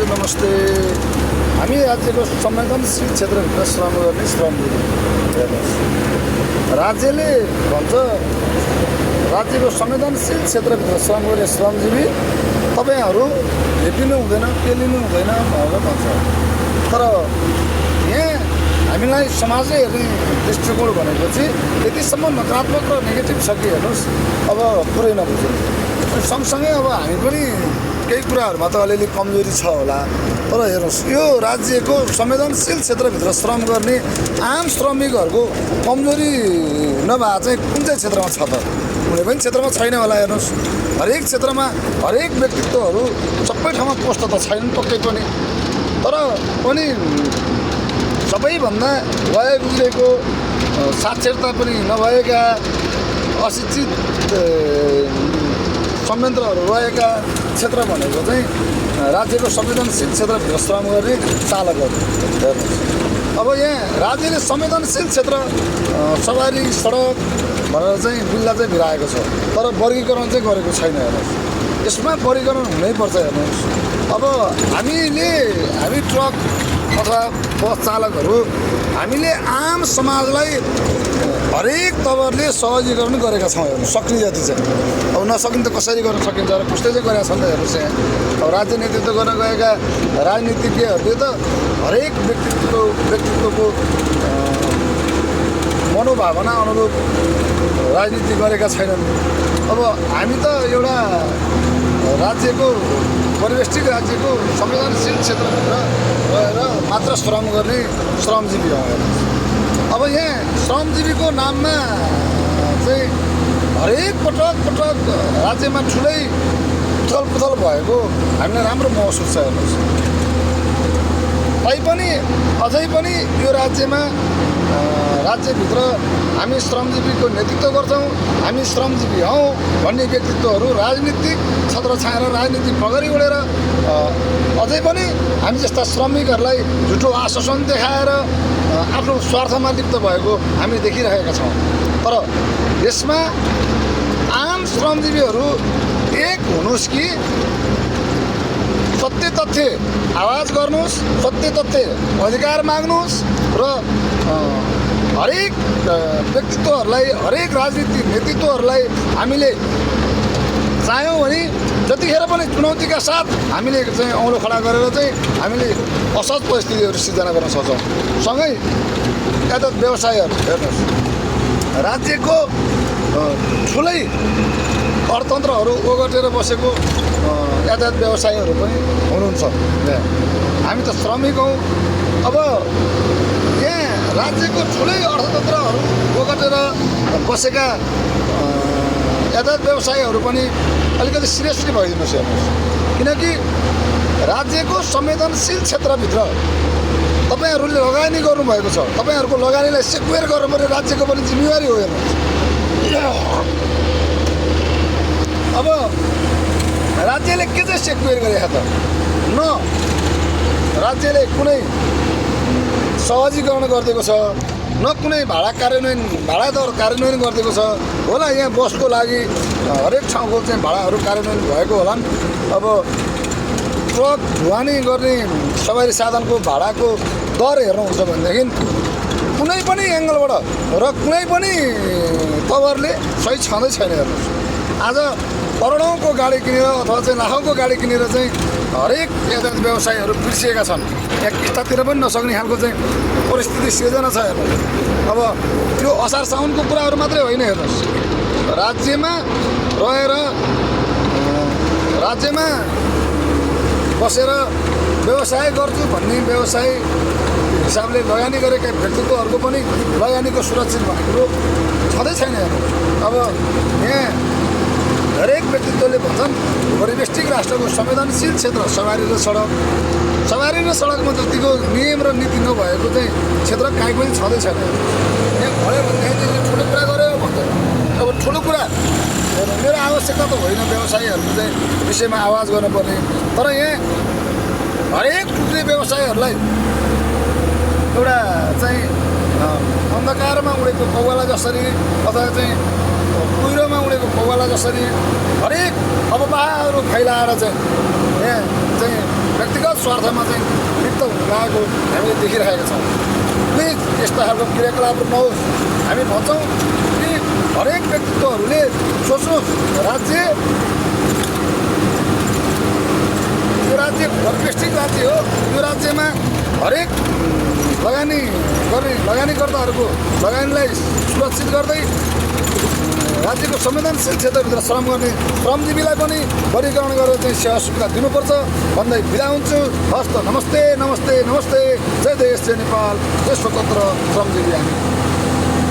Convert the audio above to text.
हजुर नमस्ते। हामी राज्यको संवेदनशील क्षेत्रभित्र श्रम गर्ने श्रमजीवी हेर्नुहोस्, राज्यले भन्छ राज्यको संवेदनशील क्षेत्रभित्र श्रम गर्ने श्रमजीवी तपाईँहरू भेटिनु हुँदैन, पेलिनु हुँदैन भनेर भन्छ। तर यहाँ हामीलाई समाजले हेर्ने दृष्टिकोण भनेपछि यतिसम्म नकारात्मक र नेगेटिभ छ कि हेर्नुहोस्, अब पुरै नबुझ्नु। सँगसँगै अब हामी पनि केही कुराहरूमा त अलिअलि कमजोरी छ होला, तर हेर्नुहोस् यो राज्यको संवेदनशील क्षेत्रभित्र श्रम गर्ने आम श्रमिकहरूको कमजोरी नभए चाहिँ कुन चाहिँ क्षेत्रमा छ त? कुनै पनि क्षेत्रमा छैन होला। हेर्नुहोस्, हरेक क्षेत्रमा हरेक व्यक्तित्वहरू सबै ठाउँमा पोस्ट त छैनन् पक्कै पनि, तर पनि सबैभन्दा भए गुज्रेको साक्षरता पनि नभएका अशिक्षित संयन्त्रहरू रहेका क्षेत्र भनेको चाहिँ राज्यको संवेदनशील क्षेत्रभित्र श्रम गर्ने चालकहरू हेर्नुहोस्। अब यहाँ राज्यले संवेदनशील क्षेत्र सवारी सडक भनेर चाहिँ बिल्ला चाहिँ भिराएको छ, तर वर्गीकरण चाहिँ गरेको छैन। हेर्नुहोस्, यसमा वर्गीकरण हुनैपर्छ। हेर्नुहोस्, अब हामी ट्रक अथवा बस चालकहरू हामीले आम समाजलाई हरेक तवरले सहजीकरण गरेका छौँ। हेर्नु सक्ने जति चाहिँ, अब नसकिने त कसरी गर्न सकिन्छ र कसले चाहिँ गरेका छन् त? हेर्नुहोस्, यहाँ अब राज्य नेतृत्व गर्न गएका राजनीतिज्ञहरूले त हरेक व्यक्तित्वको मनोभावना अनुरूप राजनीति गरेका छैनन्। अब हामी त एउटा राज्यको परिवेष्टित राज्यको संवेदनशील क्षेत्रभित्र रहेर मात्र श्रम गर्ने श्रमजीवी हौँ। अब यहाँ श्रमजीवीको नाममा चाहिँ हरेक पटक राज्यमा ठुलै उथलपुथल भएको हामीलाई राम्रो महसुस छ। हेर्नुहोस्, तैपनि अझै पनि यो राज्यभित्र हामी श्रमजीवीको नेतृत्व गर्छौँ, हामी श्रमजीवी हौँ भन्ने व्यक्तित्वहरू राजनीतिक छत्र छाएर राजनीतिक पगडी उडेर अझै पनि हामी जस्ता श्रमिकहरूलाई झुटो आश्वासन देखाएर आफ्नो स्वार्थमा लिप्त भएको हामी देखिरहेका छौँ। तर यसमा आम श्रमजीवीहरू एक हुनुहोस् कि सत्य तथ्य आवाज गर्नुहोस्, सत्य तथ्य अधिकार माग्नुहोस् र हरेक व्यक्तित्वहरूलाई हरेक राजनीतिक नेतृत्वहरूलाई हामीले चाह्यौँ भने जतिखेर पनि चुनौतीका साथ हामीले चाहिँ औँलो खडा गरेर चाहिँ हामीले असहज परिस्थितिहरू सिर्जना गर्न सक्छौँ। सँगै यातायात व्यवसायहरू हेर्नुहोस्, राज्यको ठुलै अर्थतन्त्रहरू ओगटेर बसेको यातायात व्यवसायीहरू पनि हुनुहुन्छ। हामी त श्रमिक हौँ। अब यहाँ राज्यको ठुलै अर्थतन्त्रहरू ओगटेर बसेका यातायात व्यवसायीहरू पनि अलिकति सिरियसली भइदिनुहोस्। हेर्नुहोस्, किनकि राज्यको संवेदनशील क्षेत्रभित्र तपाईँहरूले लगानी गर्नुभएको छ, तपाईँहरूको लगानीलाई सेक्युर गर्नुपर्ने राज्यको पनि जिम्मेवारी हो। हेर्नुहोस्, अब राज्यले के चाहिँ सेक्युर गरेको त? न राज्यले कुनै सहजीकरण गरिदिएको छ, न कुनै भाडा दर कार्यान्वयन गरिदिएको छ। होला यहाँ बसको लागि हरेक ठाउँको चाहिँ भाडाहरू कार्यान्वयन भएको होलान्। अब ट्रक ढुवानी गर्ने सवारी साधनको भाडाको दर हेर्नुहुन्छ भनेदेखि कुनै पनि एङ्गलबाट र कुनै पनि तवरले सही छँदै छैन। हेर्नुहोस्, आज करोडौँको गाडी किनेर अथवा चाहिँ लाखौँको गाडी किनेर चाहिँ हरेक यातायात व्यवसायीहरू बिर्सिएका छन्। यहाँ यतातिर पनि नसक्ने खालको चाहिँ परिस्थिति सिर्जना छ। हेर्नुहोस्, अब त्यो असार साउनको कुराहरू मात्रै होइन। हेर्नुहोस्, राज्यमा रहेर राज्यमा बसेर व्यवसाय गर्छु भन्ने व्यवसाय हिसाबले लगानी गरेका व्यक्तित्वहरूको पनि लगानीको सुरक्षित भन्ने कुरो छँदै छैन। अब यहाँ हरेक व्यक्तित्वले भन्छन् परिवेष्टिक राष्ट्रको संवेदनशील क्षेत्र सवारी र सडकमा जतिको नियम र नीति नभएको चाहिँ क्षेत्र काहीँ पनि छँदै छैन। यहाँ भयो भनेदेखि ठुलो कुरा गऱ्यो भन्छ। अब ठुलो कुरा मेरो आवश्यकता त होइन व्यवसायीहरूको चाहिँ विषयमा आवाज गर्नुपर्ने, तर यहाँ हरेक टुक्रे व्यवसायीहरूलाई एउटा चाहिँ अन्धकारमा उडेको कौवाला जसरी अथवा चाहिँ कुहिरोमा उडेको कौवाला जसरी हरेक अफवाहहरू फैलाएर चाहिँ यहाँ चाहिँ व्यक्तिगत स्वार्थमा चाहिँ लिप्त लागेको हामीले देखिरहेका छौँ। प्लिज यस्ता खालको क्रियाकलापहरू नहोस्। हामी भन्छौँ कि हरेक व्यक्तित्वहरूले सोच्नुहोस्, यो राज्य प्रतिष्ठित राज्य हो। यो राज्यमा हरेक लगानीकर्ताहरूको लगानीलाई सुरक्षित गर्दै राज्यको संवेदनशील क्षेत्रभित्र श्रम गर्ने श्रमजीवीलाई पनि वर्गीकरण गरेर चाहिँ सेवा सुविधा दिनुपर्छ भन्दै बिदा हुन्छु। हस्त नमस्ते नमस्ते नमस्ते। जय देश जय नेपाल जय स्वतन्त्र श्रमजीवी हामी।